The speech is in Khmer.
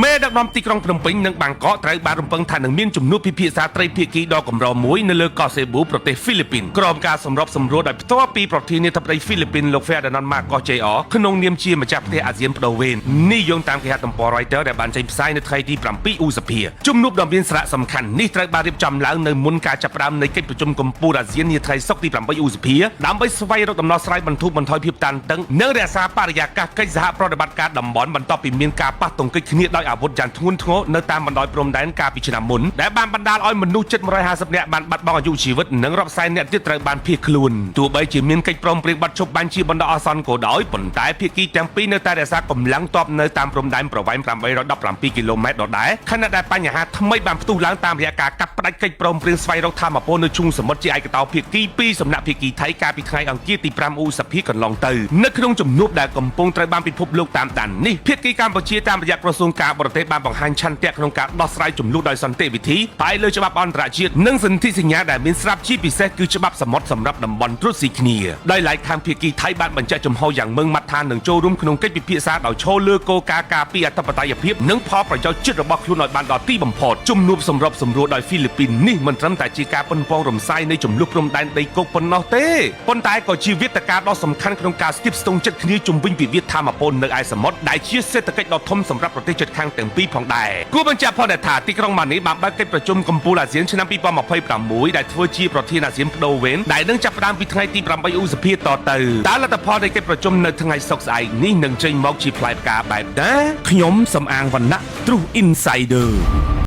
មេដឹកនាំទីក្រុងភ្នំពេញនិងបាងកកត្រូវបានរំពឹងថានឹងមានជំនួបពិភាក្សាត្រីភាគីដ៏កម្រមួយនៅលើកោះសេប៊ូប្រទេសហ្វីលីពីនក្រោមការសម្របសម្រួលដោយផ្ទាល់ពីប្រធានាធិបតីហ្វីលីពីនលោក Ferdinand Marcos Jr. ក្នុងនាមជាម្ចាស់ផ្ទះអាស៊ានប្ដូរវេននេះយោងតាមគេហទំព័រ Reuters ដែលបានចេញផ្សាយនៅថ្ងៃទី7ឧសភាជំនួបដ៏មានសារៈសំខាន់នេះត្រូវបានរៀបចំឡើងនៅមុនការចាប់ផ្ដើមនៃកិច្ចប្រជុំកំពូលអាស៊ាននាថ្ងៃសុក្រទី8ឧសភាដើម្បីស្វែងរកដំណោះស្រាយបន្ធូរបន្ថយភាពតានតឹងនិងរក្សាបរិយាកាសកិច្ចសហប្រតិបត្តិការតំបន់បន្ទាប់ពីមានការប៉ះទង្គិចគ្នាដោយអាវុធយ៉ាងធ្ងន់ធ្ងរនៅតាមបណ្ដោយព្រំដែនកាលពីឆ្នាំមុនដែលបានបណ្ដាលឲ្យមនុស្សជិត150នាក់បានបាត់បង់អាយុជីវិតនិងរាប់សែននាក់ទៀតត្រូវបានភៀសខ្លួនទោះបីជាមានកិច្ចព្រមព្រៀងបិទឈប់បាញ់ជាបណ្ដោះអាសន្នក៏ដោយប៉ុន្តែភាគីទាំងពីរនៅតែរក្សាកម្លាំងទ័ពនៅតាមព្រំដែនប្រវែង817គីឡូម៉ែត្រដដែលខណៈដែលបញ្ហាថ្មីបានផ្ទុះឡើងតាមរយៈការកាត់ផ្តាច់កិច្ចព្រមព្រៀងស្វែងរកថាមពលនៅឈូងសមុទ្រជាឯកតោភាគីពីសំណាក់ភាគីថៃកាលពីថ្ងៃអង្គារទី5ឧសភាកន្លងទៅនៅក្នុងជំនួបដែលកំពុងត្រូវបានពិភពលោកតាមដាននេះភាគីកម្ពុជាតាមរយៈក្រសួងការបរទេសបានបង្ហាញឆន្ទៈក្នុងការដោះស្រាយជម្លោះដោយសន្តិវិធីផ្អែកលើច្បាប់អន្តរជាតិនិងសន្ធិសញ្ញាដែលមានស្រាប់ជាពិសេសគឺច្បាប់សមុទ្រសម្រាប់តំបន់ត្រួតស៊ីគ្នាដោយឡែកខាងភាគីថៃបានបញ្ជាក់ចំហយ៉ាងម៉ឺងម៉ាត់ថានឹងចូលរួមក្នុងកិច្ចពិភាក្សាដោយឈរលើគោលការណ៍ការពារអធិបតេយ្យភាពនិងផលប្រយោជន៍ជាតិរបស់ខ្លួនឲ្យបានដល់ទីបំផុតជំនួបសម្របសម្រួលដោយហ្វីលីពីននេះមិនត្រឹមតែជាការប៉ុនប៉ងរំសាយនៃជម្លោះព្រំដែនដីគោកប៉ុណ្ណោះទេប៉ុន្តែក៏ជាវេទិកាដ៏សំខាន់ក្នុងការស្ទាបស្ទង់ចិត្តគ្នាជំវិញវិវាទថាមពលនៅឯសមុទ្រដែលជាសេដ្ឋកិច្ចដ៏ធំសម្រាប់ប្រទេសជិតខាងទាំងពីរផងដែរគួរបញ្ជាក់ផងដែរថាទីក្រុងម៉ានីបានបើកកិច្ចប្រជុំកំពូលអាស៊ានឆ្នាំ2026ដែលធ្វើជាប្រធានអាស៊ានប្ដូរវេនដែលនឹងចាប់ផ្ដើមពីថ្ងៃទី8ឧសភាតទៅតើលទ្ធផលនៃកិច្ចប្រជុំនៅថ្ងៃសុក្រស្អែកនេះនឹងចេញមកជាផ្លែផ្កាបែបណាខ្ញុំសំអាងវណ្ណៈ True Insider។